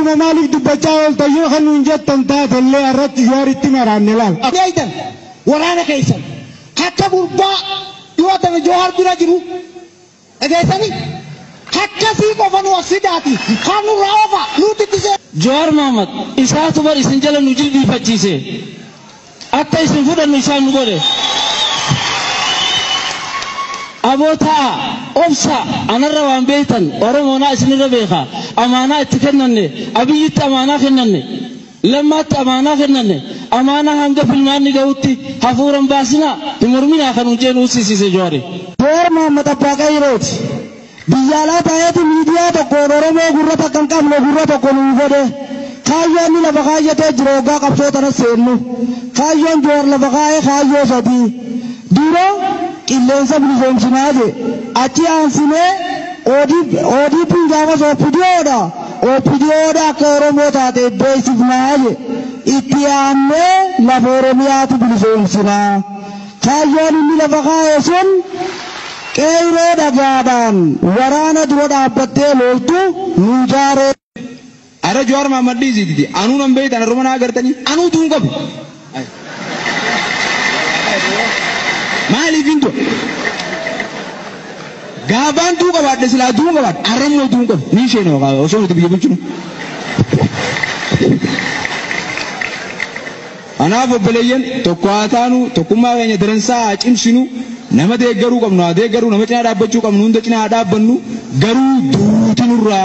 Jawaaruma maaliif dubbachaa ooltan yoo kan nuun jettan taate illee irratti Jawaaritti maraanne laal. Beeytan waraana keessan akka gurbaa yoo tana Jawaar bira jiru dhageessanii akkasii qofa nu as fidaati kan nurraa oofa nuti ittisee. Jawaar Mohaammed isaatu bar isin jala nu jilbiifachiise akka isin fudhannu isaan nu godhe. Aboo ta'a obsa anarra waan beektan Oromoonaa isinirra beeka amaanaa itti kennanne Abiyyitti amaanaa kennanne Lammaatti amaanaa kennanne amaanaa hanga filmaanni gahutti hafuuran baasinaa hin morminaa kan nu jeen uusisiise Jawaari. Jawaar Mohaammed abbaa qayyirooti. Biyya alaa taa'eeti miidiyaa tokkoon Oromoo gurra takka hin qabne gurra tokko nuu godhe. Kaayyoon inni lafa kaayyatee jiru hoggaa qabsoo tana seennu. Kaayyoon Jawaar lafa kaayee kaayyoo sadii. Dura qilleensa bilisoomsinaa je. Achi aansinee ODP'n gaafas OPDOdha. OPDOdha akka Oromoo taate beeksifnaa je. Itti aannee lafa Oromiyaatu bilisoomsinaa. Kaayyoon inni lafa kaaye sun qeerroo dhagaadhaan waraana dura dhaabbattee loltu nu ijaaree. Ara Jawaar Mohaammed dhiisiiti. Anuu nan beektan har'uma naa agartanii anuu duun qabu. Maaliif hin du'a? Gaafaan duu qabaadhe silaa duun qabaadhe har'ammoo duun qabu. Ni isheen osoo nuti biyya bulchinu. Kanaaf obboleeyyan tokko haa taanu tokkummaa keenya daransaa haa cimsinu nama deeggaruu qabnu haa deeggaruu nama cinaa dhaabbachuu qabnu hunda cinaa haa dhaabbannu garuu duuti nurraa.